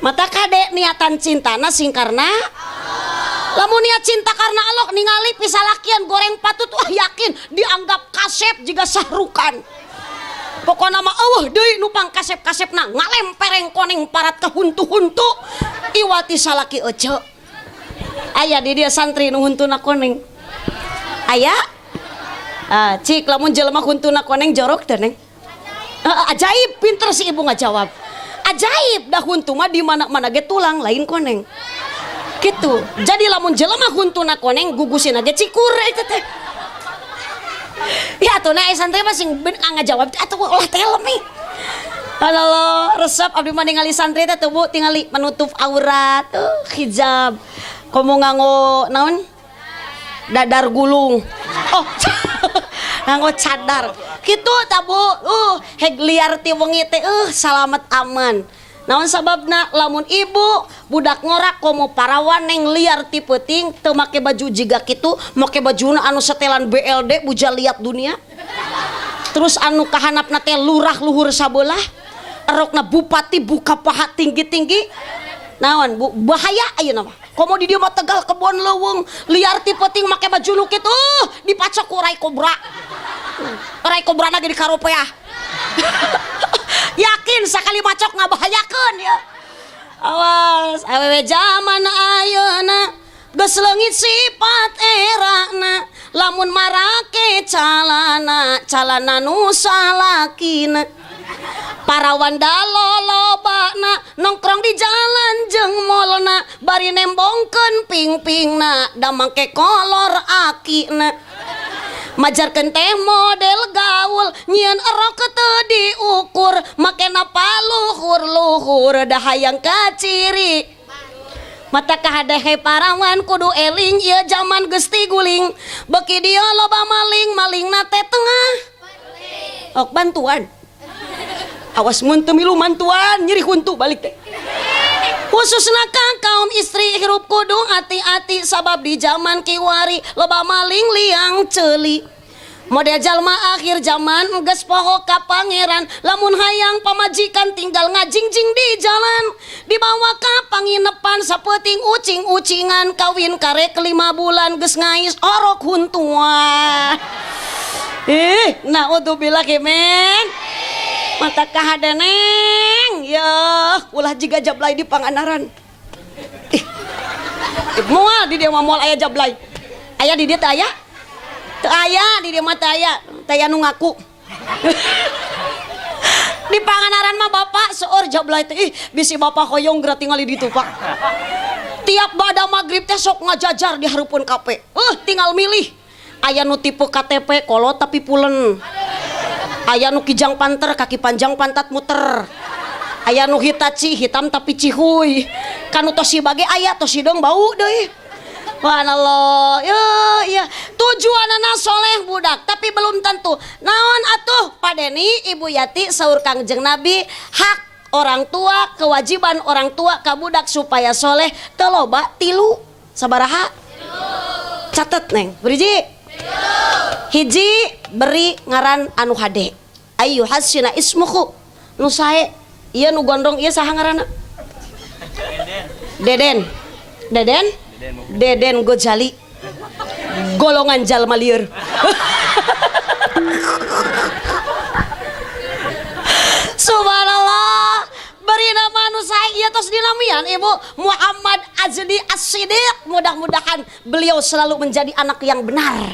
Speaker 2: Matak kade niatan cintana sing karena, lamun niat cinta karena Allah, ningali pisalakian goreng patut, wah yakin dianggap kasep jiga Shah Rukh Khan. Pokokna mah euweuh deui nu pang kasep-kasepna, ngalempereng koneng parat ka huntu-huntu iwati salaki ece. Aya di dia santri nu huntuna koneng? Aya? Ah, cik, lamun jelema huntuna koneng jorok teh, neng? Ajaib, pinter si ibu ngajawab. Ajaib, dah huntu mah di mana-mana ge tulang, lain koneng gitu. Jadi lamun jelema huntuna koneng, gugusina ge cikur eta teh. Ya atuh na santri mah sing ben ngajawab atuh, ulah telem ih. Allah, resep abdi mah ningali santri teh tuh, Bu, tingali menutup aurat, hijab. Komo nganggo naon? Dadar gulung. Oh, nganggo cadar. Kitu ta, Bu. Heg liar ti wengi teh salamet aman. Naon sababna? Lamun ibu budak ngorak komo parawan, neng, liar ti peuting teu make baju jiga kitu, make bajuna anu setelan BLD, buja liat dunia. Terus anu kahanapna teh lurah luhur sabelah, erokna bupati buka paha tinggi-tinggi. Naon, Bu? Bahaya ayeuna mah. Komo di dieu mah Tegal kebon leuweung, liar ti peuting make baju nu kitu, dipacok ku rai kobra. Rai kobra ge dikaropeah. Yakin sakali macok ngabahayakeun ya. Awas awewe zaman ayeuna geus leungit sifat erana, lamun marake calana, calana nu salakina. Parawan dalolobana nongkrong di jalan jeung molna, bari nembongkeun ping-pingna, da mangke kolor akina. Majarkeun teh model gaul, nyieun erok teu diukur, makena paluhur-luhur, da hayang kaciri. Matak kahadehe parawan kudu eling, ieu zaman geus tiguling, beuki dieu loba maling, malingna teh tengah. Ok bantuan. Awas mun teu milu mantuan, nyeri huntu balik teh. Khususna ka kaum istri, hirup kudu hati-hati, sabab di zaman kiwari loba maling liang ceuli. Model jalma akhir zaman geus poho ka pangeran, lamun hayang pamajikan tinggal ngajingjing di jalan, dibawa ka panginepan sapeuting ucing-ucingan, kawin karek 5 bulan geus ngais orok huntuan. Ih, naudzubillah men. Matak kahade neng, ya ulah jiga jablay di Pangandaran. Ih, moal di dieu mah, moal aya jablay. Aya di dieu teh aya? Teu aya di dieu mah, teu aya, teu aya nu ngaku. Di Pangandaran mah bapak seueur jablay teh. Ih, bisi bapak hoyong geura tingali ditu, Pak. Tiap bada maghrib teh sok ngajajar di hareupeun kafe. Tinggal milih. Aya nu tipe KTP kolot tapi pulen. Aya nu kijang panter, kaki panjang pantat muter. Aya nu Hitachi hitam tapi cihuy. Kanu Toshiba ge aya, tos hideung bau deui. Subhanallah. Ya, ya. Tujuanana soleh budak, tapi belum tentu. Naon atuh Pak Deni, Ibu Yati, saur Kangjeng Nabi, hak orang tua, kewajiban orang tua ka budak supaya soleh teu loba, tilu. Sabaraha? Catet, neng. Beriji? Hiji, beri ngaran anu hade. Ayu hasina ismuhu. Nu sae, ieu nu gondrong ieu saha ngaranna? Deden. Deden? Deden Gojali. Golongan jalma lieur. Subhanallah. Beri nama anu sae ieu tos dinamian Ibu Muhammad Azdi As-Sidiq. Mudah-mudahan beliau selalu menjadi anak yang benar.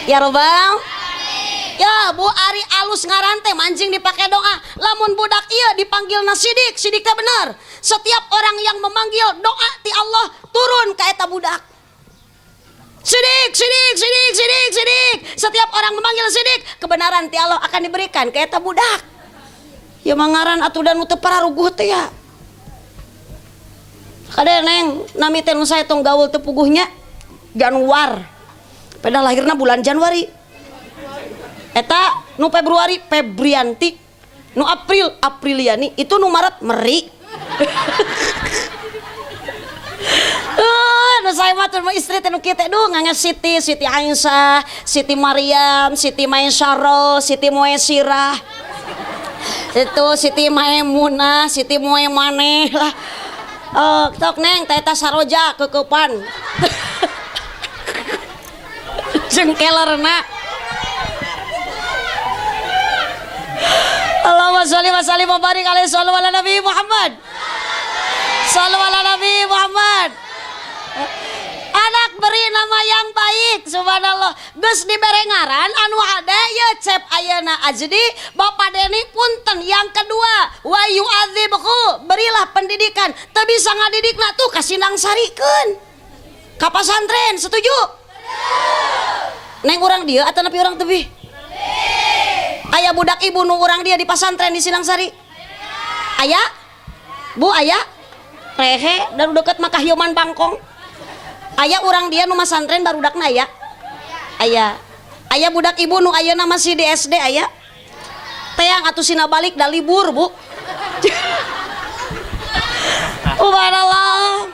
Speaker 2: Ya robbal. Ya Bu, ari alus ngaran teh manjing dipake doa. Lamun budak ieu dipanggil Sidik, Sidik teh bener. Setiap orang yang memanggil, doa ti Allah turun ka eta budak. Sidik, Sidik, Sidik, Sidik, Sidik. Setiap orang memanggil Sidik, kebenaran ti Allah akan diberikan ka eta budak. Ya mangaran atuh dan nu teu pararuguh teh ya. Kade neng, nami teh nu sae tong gaul teu puguhnya. Januar. Pada lahirna bulan Januari. Eta nu Februari Febrianti, nu April Apriliani, itu nu Maret Meri. Nu saya mah teu istri teh nu kieu teh duh ngange Siti, Siti Aisyah, Siti Maryam, Siti Maisyarah, Siti Muesirah. Itu Siti Maimunah, Siti Muemaneh lah. Tok neng teh eta saroja kekeupan. Jengkelerna. Allahumma sholli wa sallim wa barik alaihi sallu ala Nabi Muhammad. Sallu ala Nabi Muhammad. Anak beri nama yang baik, subhanallah. Geus dibere ngaran anu hade ye cep ayeuna ajdi Bapak Deni punten. Yang kedua, wa yu'adzibhu, berilah pendidikan. Teu bisa ngadidikna tuh kasindang sarikeun. Ka pasantren, setuju? Neng urang dieu atau nepi urang tebih? Aya budak ibu nu urang dia di pasantren di Sindangsari? Aya? Bu aya? Rehe dan deket mah Kahyoman Bangkong. Aya urang dia nu masantren barudakna aya? Aya. Aya budak ibu nu ayeuna masih di SD aya? Teang atuh sina balik da libur, Bu. Subhanallah.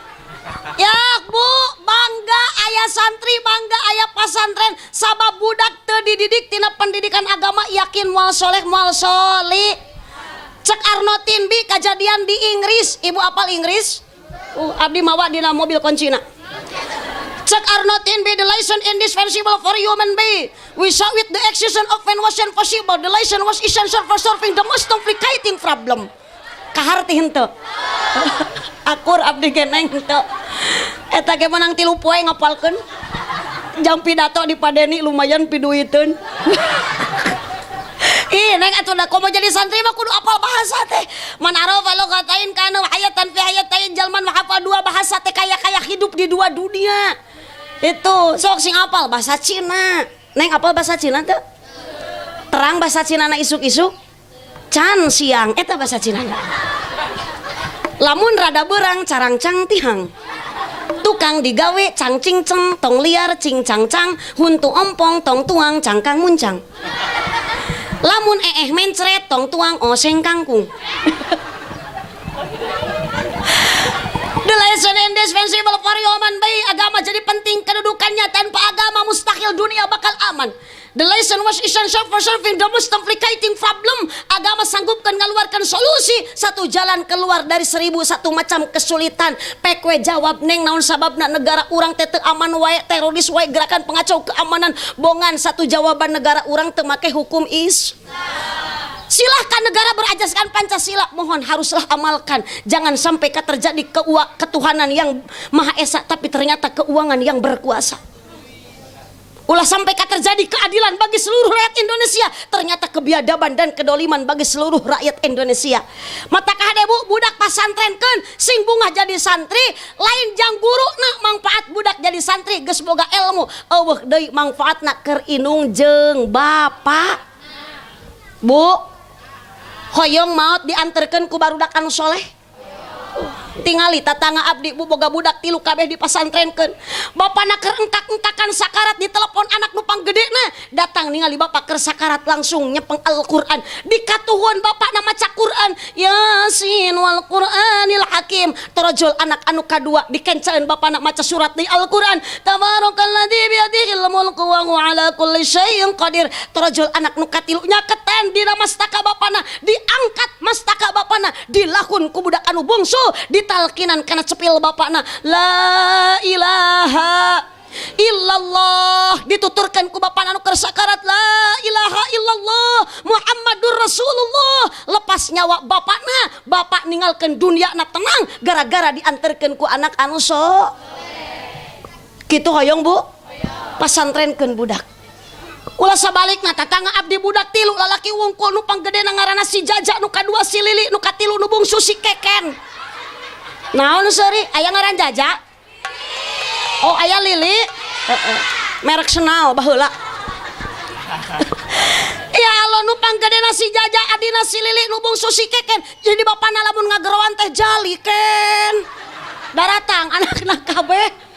Speaker 2: Ya Bu, bangga aya santri, bangga aya pasantren, sabab budak teu dididik tina pendidikan agama yakin moal soleh moal soli. Cek Arnotin bi kejadian di Inggris, ibu apal Inggris? Abdi mawa dina mobil kuncina. Cek Arnotin bi the lesson indispensable for human being. We saw with the existence of when wasn't possible. The lesson was essential for solving the most complicating problem. Kaharti henteu. Akur abdi geneng henteu. Eta ge menang 3 poe ngapalkeun. Jang pidato di Padeni lumayan piduiteun. Ih, neng atuh da komo jadi santri mah kudu apal bahasa teh. Man arafa lughatain kana hayatan fi hayatain, jalman mah hafal 2 bahasa teh kaya-kaya hidup di 2 dunia. Itu sok sing apal bahasa Cina. Neng apal bahasa Cina teh? Terang bahasa Cina na isuk-isuk. Can siang eta bahasa Cina. Lamun rada berang carangcang tihang. Tukang digawe cang cing ceng tong liar cing cang cang huntu ompong tong tuang cangkang muncang. Lamun eeh mencret tong tuang oseng kangkung. The lesson indispensable for human being. Agama jadi penting kedudukannya, tanpa agama mustahil dunia bakal aman. The lesson was essential for solving the most complicating problem. Agama sanggupkan ngaluarkan solusi, satu jalan keluar dari 1001 macam kesulitan. Pek we jawab neng naon sababna negara urang teh teu aman wae, teroris wae, gerakan pengacau keamanan bongan. Satu jawaban negara urang teu make hukum is. Silahkan negara berajaskan Pancasila, mohon haruslah amalkan. Jangan sampai terjadi ketuhanan yang Maha Esa tapi ternyata keuangan yang berkuasa. Ulah sampai terjadi keadilan bagi seluruh rakyat Indonesia, ternyata kebiadaban dan kedoliman bagi seluruh rakyat Indonesia. Mata kahade bu, budak pasantrenkeun sing bungah jadi santri, lain jang guru nak manfaat budak jadi santri geus boga ilmu, eueuh deui manfaatna keur inung jeung bapak. Bu, hoyong maot dianterkeun ku barudak anu soleh. Tingali tatangga abdi bu boga budak 3 kabeh dipasantrenkeun. Bapana keur engkak-engkakan sakarat ditelepon anak nu panggedena, datang ningali bapak keur sakarat langsung nyepeng Al-Qur'an. Dikatuhun bapakna maca Qur'an, Yasin wal Qur'anil Hakim. Torojol anak anu kadua dikencaeun bapana maca surat di Al-Qur'an, Tabarakalladzi biyadihil mulku wa huwa ala kulli syai'in qadir. Torojol anak nu katilu nyaketan dina mastaka bapana, diangkat mastaka bapana, dilakun ku budak anu bungsu, ditalkinan kana cepil bapakna, la ilaha illallah, dituturkan ku bapakna anu keur sakarat, la ilaha illallah Muhammadur Rasulullah. Lepas nyawa bapakna, bapak ninggalkeun duniana tenang gara-gara dianterkeun ku anak anu so kitu. Hoyong bu pasantrenkeun budak. Ulah sabalikna tatangga abdi budak 3 lalaki wungkul, nu panggedena ngaranna si Jaja, nu kadua si Lili, nu katilu nu bungsu si Keken. Naon seuri aya ngaran Jaja? Oh aya Lili? Heeh. Merek senal baheula. Ya Allah, nu panggedena si Jaja, adina si Lili, nu bungsu si Keken. Jadi bapana lamun ngageroan teh jali ken. Daratang anakna kabeh.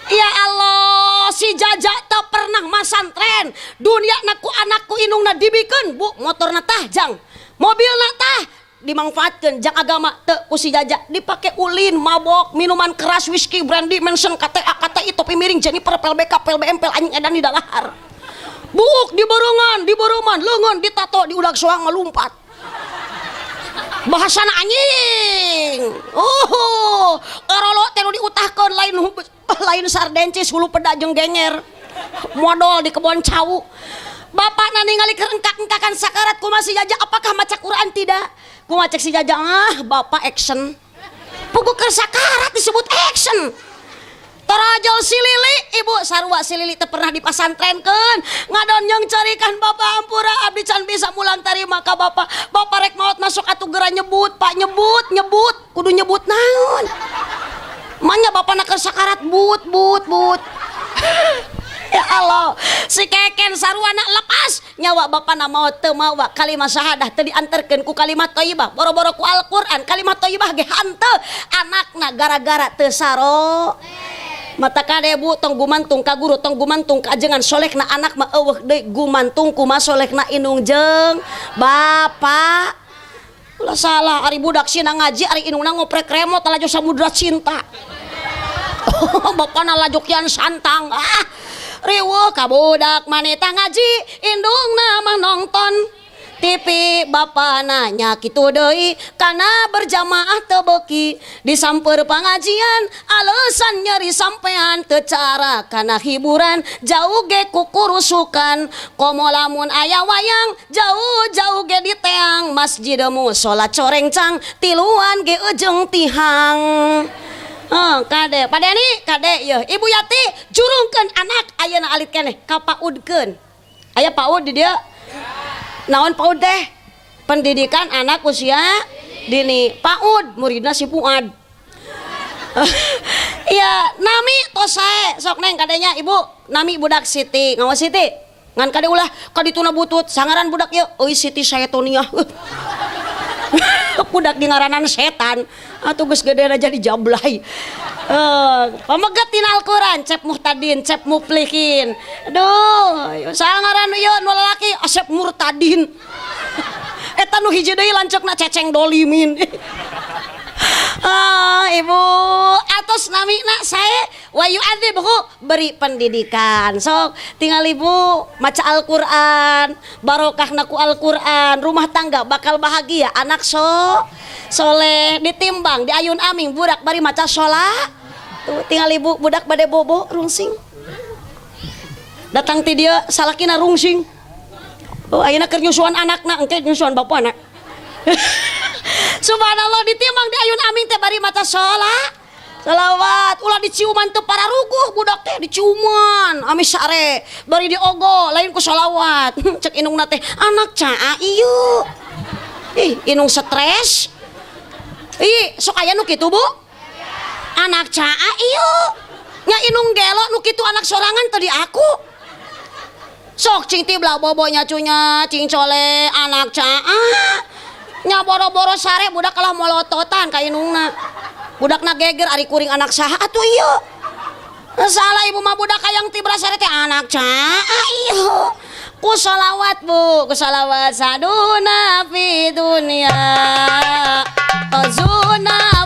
Speaker 2: Ya Allah, si Jaja tak pernah tanah masantren dunia na ku anak ku indungna dibikeun bu motorna tah jang mobilna tah dimangfaatkeun jang agama teu ku si Jaja dipake ulin mabok minuman keras whisky brandy Mansion KTA KTI topi miring Jennifer PLBK PLBM PL anjing edan di dalahar buuk di borongan di boroman leungeun ditato di udag soang melumpat bahasana anjing oh orolo teh nu diutahkeun lain lain sardencis hulu peda jeung genger modol di kebon cau. Bapakna ningali keur engkak-engkakan sakarat kumaha si Jaja apakah maca Quran tidak? Kumaha cek si Jaja ah bapak action. Puguh keur sakarat disebut action. Torajol si Lili, ibu sarua si Lili teu pernah dipasantrenkeun. Ngadon yang carikan bapak ampura abdi can bisa mulang tarima ka bapak. Bapak rek maot masuk atuh geura nyebut, pak nyebut, nyebut, kudu nyebut naon. Manya bapakna keur sakarat but but but. Ya Allah, si Keken saruana lepas nyawa bapana maot teu mawa kalimat syahadah teu dianterkeun ku kalimat thayyibah, boro-boro ku Al-Qur'an, kalimat thayyibah ge hanteu anakna gara-gara teu saro. Mata kade bu tong gumantung ka guru tong gumantung ka ajengan solehna anak mah eueuh deui gumantung kumaha solehna indung jeung bapak. Ulah salah ari budak sina ngaji ari indungna ngoprek remote laju samudra cinta. Bapana laju kian santang. Ah, riweuh ka budak maneta ngaji indungna mah nonton TV bapana nya kitu deui kana berjamaah teu beuki disamper pangajian alasan nyeri sampean teu cara kana hiburan jauh ge kukurusukan komo lamun aya wayang jauh-jauh ge diteang masjid musala corengcang tiluan ge ejeng tihang. Oh, kade, Pak Deni, kade yeuh. Ibu Yati jurungkeun anak ayeuna alit keneh ka PAUD-keun. Aya PAUD di dieu? Naon PAUD teh? Pendidikan anak usia dini. PAUD muridna si Fuad. Iya, nami tos sae sok neng kadenya ibu, nami budak Siti. Ngawas Siti. Ngan kade ulah kadituna butut sangaran budak ieu euy Siti Saetonia. Budak di ngaranan setan atuh geus gede jadi jablay. Pameget tina Al-Qur'an cep muhtadin cep muflihin. Aduh, sangaran ieu nu lalaki Asep Murtadin. Eta nu hiji deui lanceukna Ceceng Dolimin. Ah, ibu atos namina sae wa yu'adzibhu beri pendidikan. Sok tinggal ibu maca Al-Qur'an, barokahna ku Al-Qur'an, rumah tangga bakal bahagia, anak so soleh ditimbang di ayun aming budak bari maca sholat. Tuh tinggal ibu budak bade bobo rungsing. Datang ti dieu salakina rungsing. Oh ayeuna keur nyusuan anakna engke nyusuan bapana. Subhanallah ditimbang di ayun aming teh bari maca sholat salawat ulah diciuman teu pararuguh budak teh diciuman ami sare bari diogo lain ku sholawat. Cek indungna teh anak caa ieu ih indung stres ih sok aya nu kitu bu anak caa ieu nya indung gelo nu kitu anak sorangan teu diaku sok cing tibla bobo nya cunya cing cole anak caa nya boro-boro sare budak kalah molototan ka indungna budakna geger ari kuring anak saha atuh ieu salah ibu mah budak hayang tibra sare teh anak caa ieu ku sholawat bu ku sholawat saduna fi dunya qazuna.